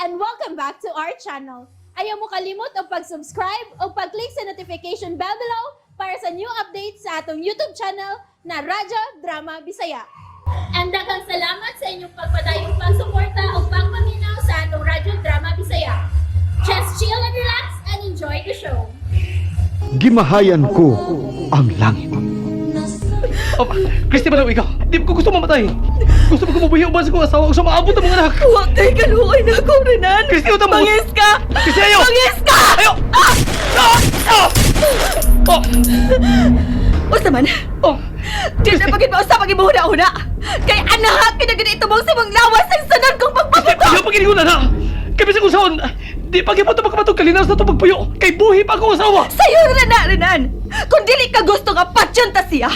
And welcome back to our channel. Ayaw mo kalimot og pag-subscribe o pag-click sa notification bell below para sa new updates sa atong YouTube channel na Radyo Drama Bisaya. And daghang salamat sa inyong pagpadayong pagsuporta o pagpaminaw sa atong Radyo Drama Bisaya. Just chill and relax and enjoy the show. Gimahayan ko ang langit. Oh, Christy, balaw ikaw. Di ko gusto mamatay. Gusto mo kumubuhi uban sa kong asawa ug sa maabot ang mga anak. Wa kay kaluoy nako, Renan. Christy, utang mo. Bangis ka! Christy, ayaw! Bangis ka! Ayaw! Ah! Ah! Ah! Oh! Usa man, Oh! di na pagid mausap ang imong huna-huna. Kay anak, kinagani itubong sa imong lawas ang sunod kong pagpabuto. Ayaw pag na na! Kay bisag unsaon, di pa gyud pa magkamatog kalinaw sa atong pagpuyo. Kay buhi pa akong asawa. Sayo na na, Renan. Kung dili ka gusto nga patyon ta siya,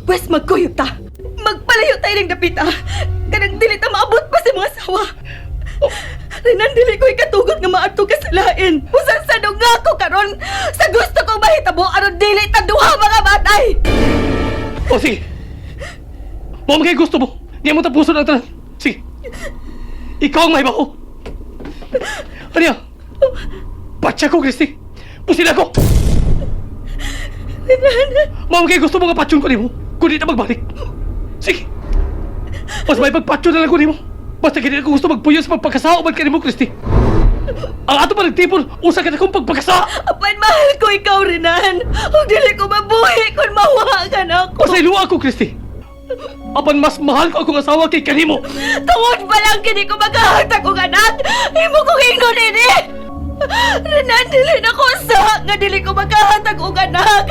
pwes magkuyog ta. Magpalayo tayo ng dapita. Kanang dili ta maabot pa sa mga asawa. Renan, dili ko ikatugot nga maadto ka sa lain. Usan sa nga ako karon sa gusto kong mahitabo aron dili ta duha mga batay. O sige. Mo kay gusto mo. Di mo tapuson ang tanan. Sige. Ikaw ang may bako. Ano? Patya ko, Christy. Pusil ako. Mao kay gusto mo nga patyon ko nimo. Kung di na magbalik. Sige. Mas may pagpatyon na lang ko nimo. Basta kini ako gusto magpuyo sa pagpagkasao man kanimo, Christy. Ang ato pa nagtipon, usa ka na kong pagpagkasa. Apan mahal ko ikaw, Renan. Ug dili ko mabuhi kung mawa ka na ako. Pasaylo ako, Christy. Apan mas mahal ko akong asawa kay kanimo. Tungod pa lang kini ko maghahatag og anak. Imo kong ingnon ini. Renan, dili na ko sa nga dili ko maghahatag og anak.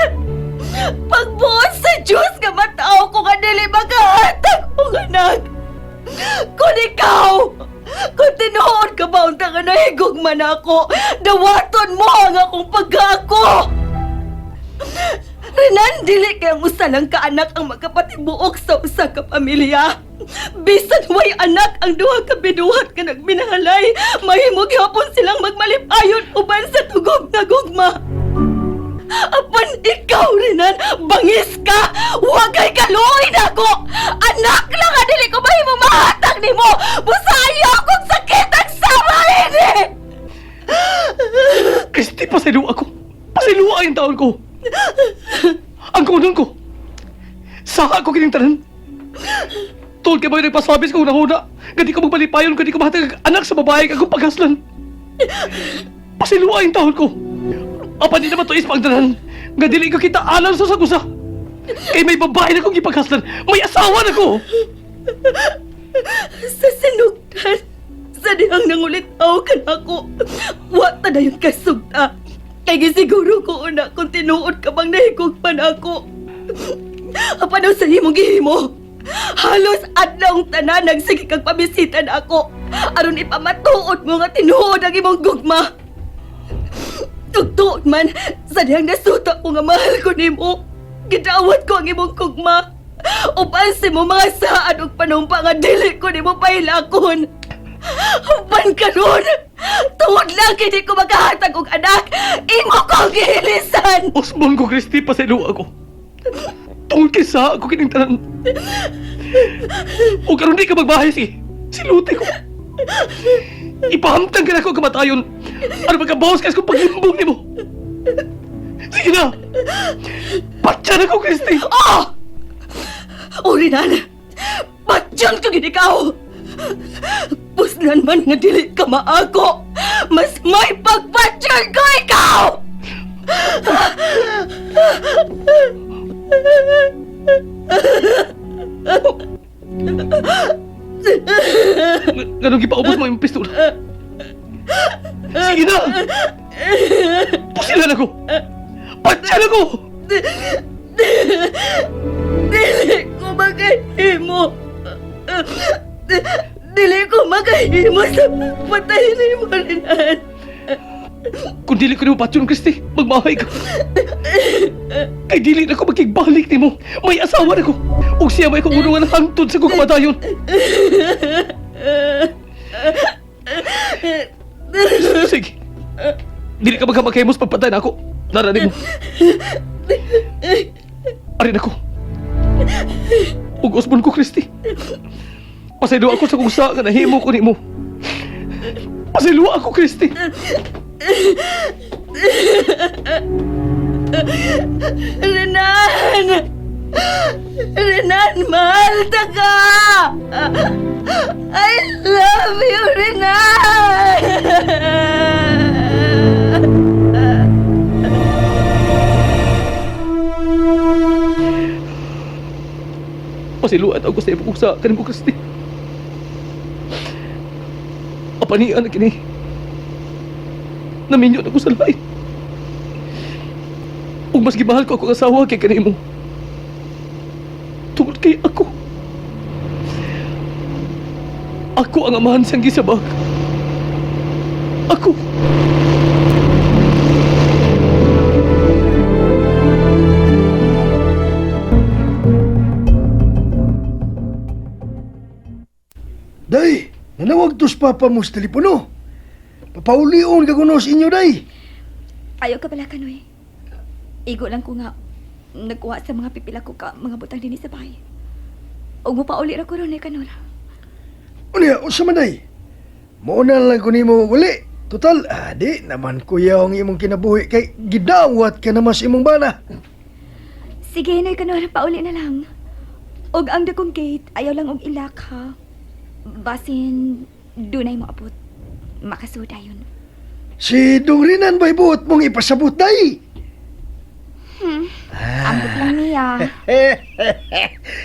Pagbuot sa Diyos nga mataw ko nga dili maghahatag og anak. Kung ikaw, kung tinuod ka ba unta nga nahigugma na ako, dawaton mo ang akong pagkaako. Renan, dili kay ang usa lang ka anak ang magkapatibuok sa usa ka pamilya. Bisan way anak ang duha ka binuhat nga nagminahalay, mahimo gihapon silang magmalipayon uban sa tugog na gugma. Apan ikaw, Renan, bangis ka! Wa kay kaluoy nako! Anak lang nga dili ko mahimo mahatag nimo! Busa ayaw kong sakit ang sama ini! Christy, pasaylo ako. Pasaylo ang taon ko. Ang kunon ko. Saha ko kining tanan. Tuod kay ba nagpasabis ko una-una. Gadi ko magmalipayon, gadi ko mahatag ang anak sa babae akong paghaslan. Pasaylo ang taon ko. Apan di naman to is pagdanan. Nga dili ko kita alam sa sagusa. Kay may babae na kong gipaghaslan. May asawa na ko. Sa sinugdan, sa dihang nangulitaw ka nako, wa ta dayon kasugta. Kay gisiguro ko una kung tinuod ka bang nahigugman ako. Apan sa imong gihimo, halos adlawng tanan nagsige kag pabisitan ako aron ipamatuod mo nga tinuod ang imong gugma. Tugtuod man sa dihang nasuta ko nga mahal ko nimo. Gidawat ko ang imong gugma. Upan si mo mga saad og panumpa nga dili ko nimo pahilakon. Upan karon, tungod lang kay di ko maghahatag og anak, imo ko gihilisan. Osmond ko, Christy, pasaylo ako. Tungod kay sa ako kining tanan. O karon di ka magbahay, sige. Siluti ko. Ipahamtang ka na ako kamatayon. Ano magkabawas ka sa kong paghimbong nimo? Sige na! Patyan ako, Christy! Oh! Urinan! Patyan ka gid ikaw! Puslan man nga dili ka maako, mas may pagpatyan ko ikaw! Ganun gipaubos mo yung pistola. Sige na! Pusilan ako! Patyan ako! Dili ko makahimo. Dili ko makahimo sa pagpatay nimo, Renan. Kung dili ko nimo patyon, Christy, magmahay ka. Kay dili na ko makigbalik nimo. May asawa na ko. Ug siya may kong unungan hangtod sa kong kamatayon. Sige. Dili ka magkamakemos pagpatay na ako. Nara nimo. Arin ako. Ug usbon ko, Christy. Pasaylo ako sa kung sa nga nahimo ko nimo. Pasayloa ako, Christy. Renan! Renan, mahal ta ka! I love you, Renan! Pasayloa ako sa imong sa kanimo, Christy. Apanian na kini. Naminyo na ko sa lain. Ug mas gimahal ko akong asawa kay kanimo. Tungod kay ako. Ako ang amahan siyang gisabak. Ako. Day, nanawag tos papa mo sa telepono. Papaulion ka kuno sa inyo, day. Ayaw ka pala, Kanoy. Igo lang ko nga nagkuha sa mga pipila ko ka mga butang dinhi sa bahay. Og mo pauli ra ko ron eh, Kanor. Unya, unsa man day? Mauna lang ko nimo uli. Total, adi naman kuya ang imong kinabuhi kay gidawat ka naman sa imong bana. Sige, Noy Kanor, pauli na lang. Og ang dakong gate, ayaw lang og ilak ha. Basin, dunay mo abot. Makasuda yun. Si Dong Rinan ba'y buot mong ipasabot, day? Ambot lang niya.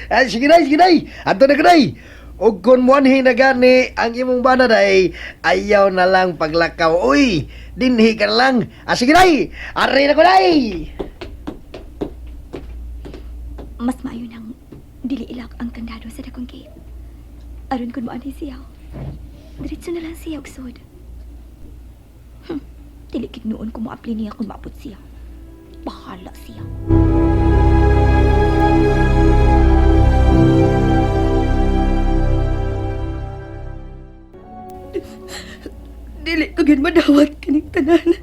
Ay, sige day, sige day. Adto na ka day. Og kung muanhi na gani ang imong bana day, ayaw na lang paglakaw. Uy, dinhi ka na lang. Ah, sige day. Ari na ko day. Mas maayo nang dili ilak ang kandado sa dakong gate. Aron kun moanhi siya. Diretso na lang siya og sud. Dili gid noon ko moapli niya kung maabot siya. Bahala siya. Dili ko gid madawat kining tanan.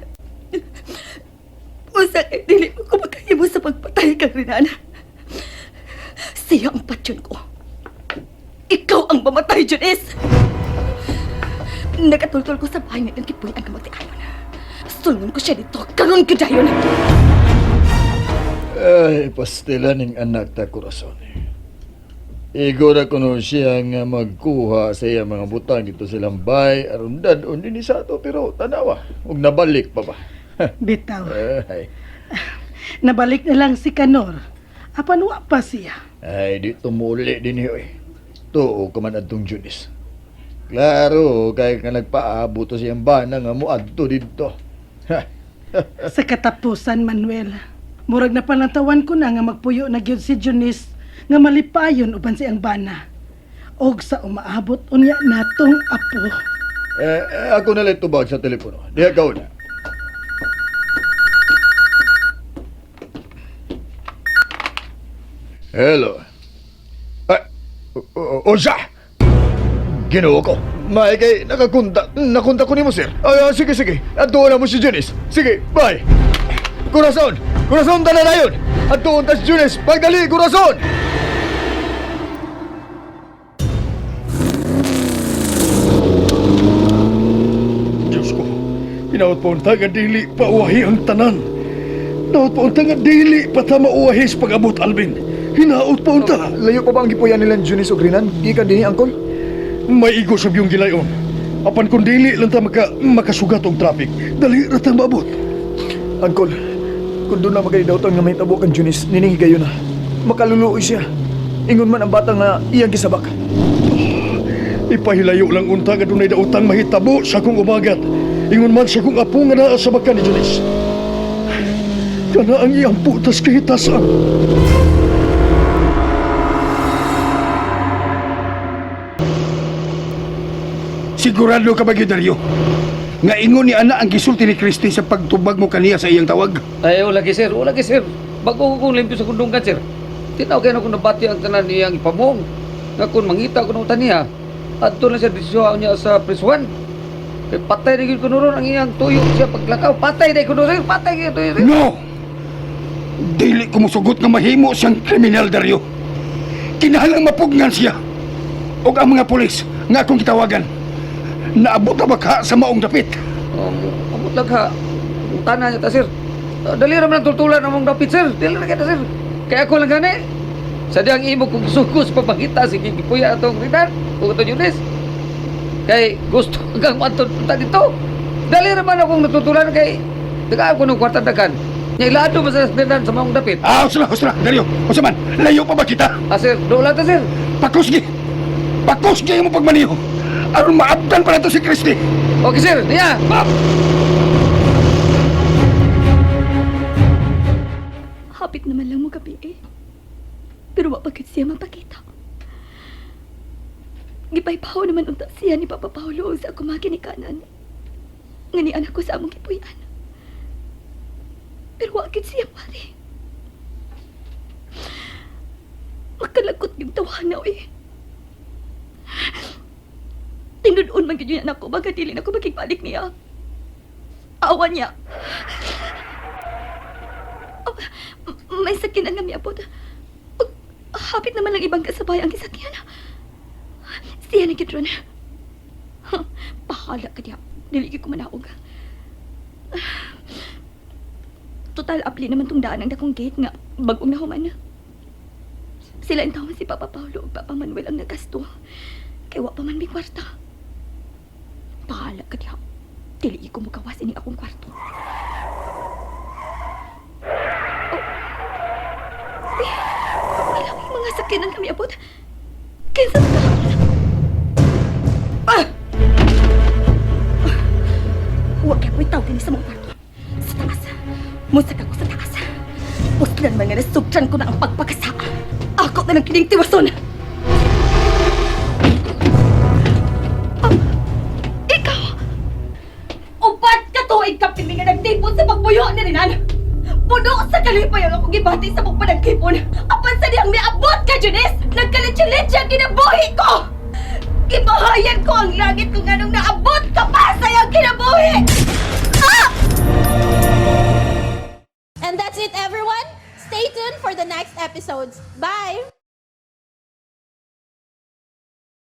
Usa kay dili ko makahimo sa pagpatay kang Renan. Siya ang patyon ko. Ikaw ang mamatay, Janice! Nakatultol ko sa bahay nga ng kipuy ang kamagtiayon. Sulngon ko siya dito. Karon ko dayon. Ay, pastila ning anak ta kurason. Igo na kuno siya nga magkuha sa iya mga butang dito silang bay aron dad-on dinhi sa ato pero tanawa ug nabalik pa ba. Bitaw. Ay, Nabalik na lang si Kanor. Apan wa pa siya. ay di tumuli dinhi oy. Tuo ka man adtong Junis. Klaro kay ka nagpaabot sa iyang bana nga moadto didto. Ha. Sa katapusan, Manuel. Murag na palantawan ko na nga magpuyo na gyud si Junice nga malipayon uban siyang bana. Og sa umaabot unya natong apo. Eh, eh, ako na lang tubag sa telepono. Diha ka una. Hello. Ay, unsa? Ginoo ko. May kay nakakunta, nakunta ko nimo sir. Ay, ah, sige sige. Adtuon na mo si Janice. Sige, bye. Kurason! Kurason tanan na yun! Adtuon ta si Janice! Pagdali, kurason! Diyos ko, hinaot pa unta nga dili pa uwahi ang tanan. Hinaot pa unta nga dili pa ta mauwahi sa pag-abot, Alvin. Hinaot pa unta. Layo pa ba ang gipuyan nilang Janice og Renan? Gikan dinhi, angkol? May igo sa biyong gilayon. Apan kung dili lang ta makasugat og traffic, dali ra ta maabot. Angkol, kung doon na magkaidaw nga may tabo kang Junis, nining higayon na. Makaluluoy siya. Ingon man ang bata nga iyang gisabak. Ipahilayo lang unta nga dunay daotang mahitabo sa akong umagat. Ingon man sa akong apo nga naa sa baka ni Junis. Kana ang iyang putas kahitasan. Sigurado ka ba, gyud, Dario? Nga ingon ni ana ang gisulti ni Christy sa pagtubag mo kaniya sa iyang tawag. Ay, wala kay sir, wala kay sir. Bago ko kong limpyo sa kundungan, sir. Tinaw kayo na kung nabati ang tanan niyang ipamong. Nga kung mangita ko ng taniya, adto na siya desisyon niya sa prisuhan. Kay patay na gyud ko ron ang iyang tuyo siya paglakaw. Patay na kuno sir, patay gyud tuyo. Sir. No! Dili ko musugot nga mahimo siyang kriminal, Dario. Kinahanglang mapugnan siya. Og ang mga pulis nga akong gitawagan. Naabot na ba ka sa maong dapit? Amot lang ka. Tanan niya ta, sir. Dali ra man ang tultulan among dapit, sir. Dali ra kita, sir. Kaya ako lang gani. Sa diyang imo kong sugos papakita sige gipuya atong Rinan ug atong Eunice. Kay gusto kang matod ta dito. Dali ra man akong natutulan kay tagaan ko ng kwarta dagan. Nya ilado man sa Rinan sa maong dapit. Ah, usra, usra, Dario. Usa man, layo pa ba kita? Ah, sir, doon ta, sir. Pakusgi! Pakusgi mo pagmaniho! Aron maabdan pa nato si Christy! Okay, sir. Niya. Bap! Hapit naman lang mo gabi eh. Pero wa pagkat siya mapakita. Gipaypaw naman unta siya ni Papa Paolo sa ako maginikanan. Nga ni anak ko sa among gipuy-an. Pero wa gid siya pare. Makalagkot yung tawana eh. Tinud-on man gid yun anak ko baga dili na ko makigbalik niya. Awa niya. Oh, may sakyanan nga miabot. Oh, hapit naman lang ibang kasabay ang gisakyan. Siya na gid ron. Huh, bahala ka diya. Dili gyud ko manaog. Total apli naman tong daan ang dakong gate nga bag-ong nahuman. Sila ang tawon si Papa Paolo ug Papa Manuel ang nagasto. Kay wa pa man may kwarta. Bahala ka diha. Dili gyud ko mugawas ining akong kwarto. Ilang mga sakyanan kami abot. Kaysa sa... Ah! Huwag kayo ko'y tawag sa mga kwarto. Sa taas. Musag ako sa taas. Puslan mga nasugtran ko na ang pagpakasa. Ako na ng kining tiwason. Ah, ikaw! Upat ka tuig ka pili nga nagtipon sa pagbuyo ni Renan. Puno sa kalipay ang akong gibati sa mong panagkipon. Apan sa diyang miabot ka, Janice! Nagkalitsya-litsya ang kinabuhi ko! Gibahayan ko ang langit kung anong naabot ka pa sa iyang kinabuhi! Ah! And that's it, everyone. Stay tuned for the next episodes. Bye!